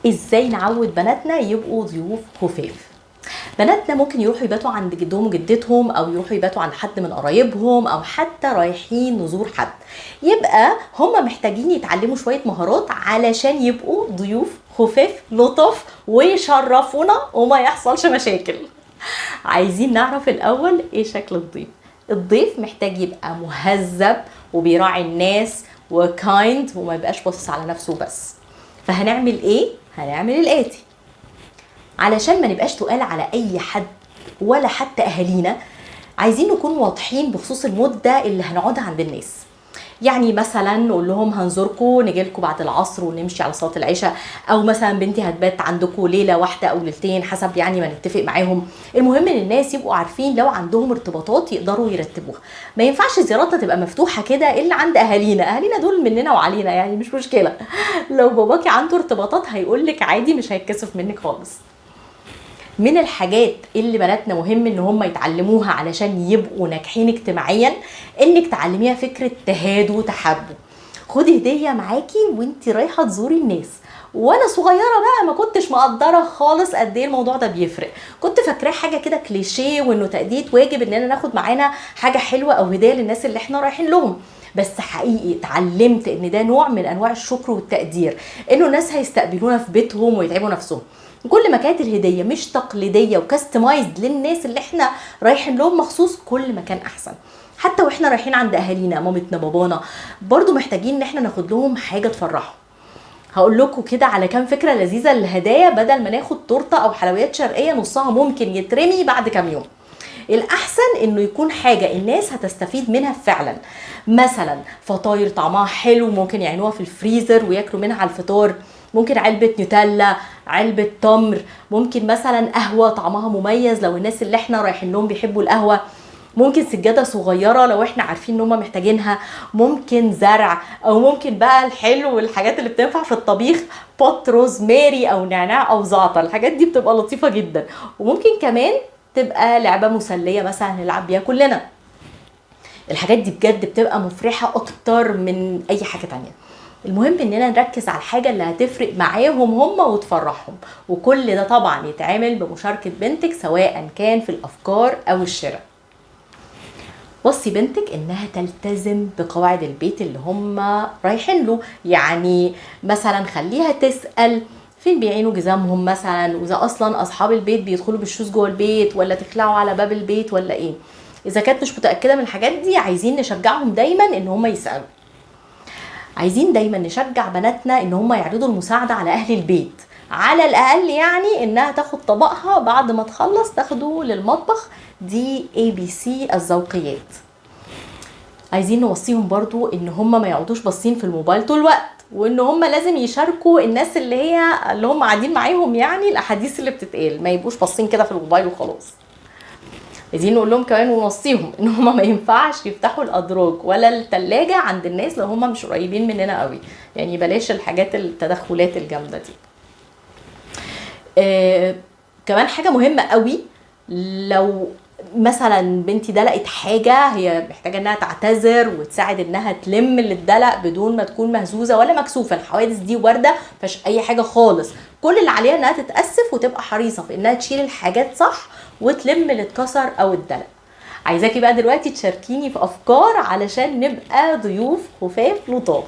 ازاي نعود بناتنا يبقوا ضيوف خفاف؟ بناتنا ممكن يروحوا يباتوا عند جدهم وجدتهم، او يروحوا يباتوا عند حد من قرايبهم، او حتى رايحين نزور حد. يبقى هم محتاجين يتعلموا شوية مهارات علشان يبقوا ضيوف خفاف لطف ويشرفونا وما يحصلش مشاكل. عايزين نعرف الاول ايه شكل الضيف. الضيف محتاج يبقى مهذب وبيراعي الناس و kind وما يبقاش باصص على نفسه بس. فهنعمل ايه؟ هنعمل الاتي علشان ما نبقاش تقال على اي حد ولا حتى اهالينا. عايزين نكون واضحين بخصوص المدة اللي هنقعدها عند الناس. يعني مثلا نقول لهم هنزوركم، نجي لكم بعد العصر ونمشي على صلاة العشاء، او مثلا بنتي هتبات عندكم ليلة واحدة او ليلتين حسب يعني ما نتفق معاهم. المهم ان الناس يبقوا عارفين لو عندهم ارتباطات يقدروا يرتبوها. ما ينفعش زياراتنا تبقى مفتوحة كده الا عند اهالينا، اهالينا دول مننا وعلينا يعني مش مشكلة. لو باباكي عنده ارتباطات هيقول لك عادي، مش هيتكسف منك خالص. من الحاجات اللي بناتنا مهم ان هم يتعلموها علشان يبقوا ناجحين اجتماعيا، انك تعلميها فكرة تهادوا وتحابوا. خدي هديه معاكي وانتي رايحة تزوري الناس. وانا صغيرة بقى ما كنتش مقدره خالص قد ايه الموضوع ده بيفرق، كنت فاكراه حاجة كده كليشيه وانه تادية واجب اننا ناخد معانا حاجة حلوة او هديه للناس اللي احنا رايحين لهم. بس حقيقي اتعلمت ان ده نوع من انواع الشكر والتقدير، انه الناس هيستقبلونا في بيتهم ويتعبوا نفسهم. كل ما كانت الهدية مش تقليدية و customized للناس اللي احنا رايحين لهم مخصوص، كل ما كان احسن. حتى واحنا رايحين عند اهالينا، مامتنا بابانا، برضو محتاجين ان احنا ناخد لهم حاجة تفرحهم. هقول لكم كده على كام فكرة لذيذة للهدايا بدل ما ناخد تورته او حلويات شرقية نصها ممكن يترمي بعد كام يوم. الاحسن انه يكون حاجة الناس هتستفيد منها فعلا. مثلا فطاير طعمها حلو ممكن يعينوها في الفريزر وياكلوا منها على الفطار، ممكن علبة نوتيلا، علبة تمر، ممكن مثلا قهوة طعمها مميز لو الناس اللي احنا رايحين لهم بيحبوا القهوة، ممكن سجادة صغيرة لو احنا عارفين ان هم محتاجينها، ممكن زرع، او ممكن بقى الحلو والحاجات اللي بتنفع في الطبيخ، pot روزماري او نعناع او زعتر، الحاجات دي بتبقى لطيفة جدا. وممكن كمان تبقى لعبه مسلية مثلا نلعب بيها كلنا. الحاجات دي بجد بتبقى مفرحة اكتر من اي حاجة تانية. المهم اننا نركز على الحاجة اللي هتفرق معاهم هم وتفرحهم، وكل ده طبعا يتعمل بمشاركة بنتك سواء كان في الافكار او الشراء. وصي بنتك انها تلتزم بقواعد البيت اللي هم رايحين له، يعني مثلا خليها تسأل فين بيعينوا جزامهم مثلا، واذا اصلا اصحاب البيت بيدخلوا بال shoes جوه البيت ولا تخلعوا على باب البيت ولا ايه. اذا كانت مش متأكدة من الحاجات دي عايزين نشجعهم دايما ان هم يسألوا. عايزين دايما نشجع بناتنا ان هم يعرضوا المساعدة على اهل البيت، على الاقل يعني انها تاخد طبقها بعد ما تخلص تاخده للمطبخ. دي ABC الذوقيات. عايزين نوصيهم برضو ان هم ما يقعدوش باصين في الموبايل طول الوقت، وان هم لازم يشاركوا الناس اللي هم قاعدين معاهم يعني الاحاديث اللي بتتقال، ما يبقوش باصين كده في الموبايل وخلاص. عايزين نقول لهم كمان ونوصيهم ان هم ما ينفعش يفتحوا الادراج ولا التلاجة عند الناس لو هم مش قريبين مننا قوي، يعني بلاش الحاجات التدخلات الجامدة دي. كمان حاجة مهمة قوي، لو مثلا بنتي دلقت حاجة هي محتاجة انها تعتذر وتساعد انها تلم اللي اتدلق بدون ما تكون مهزوزة ولا مكسوفة. الحوادث دي واردة، مفيهاش اي حاجة خالص. كل اللي عليها انها تتأسف وتبقى حريصة في انها تشيل الحاجات صح وتلم اللي اتكسر او اتدلق. عايزاكي بقى دلوقتي تشاركيني في افكار علشان نبقى ضيوف خفاف لطاف.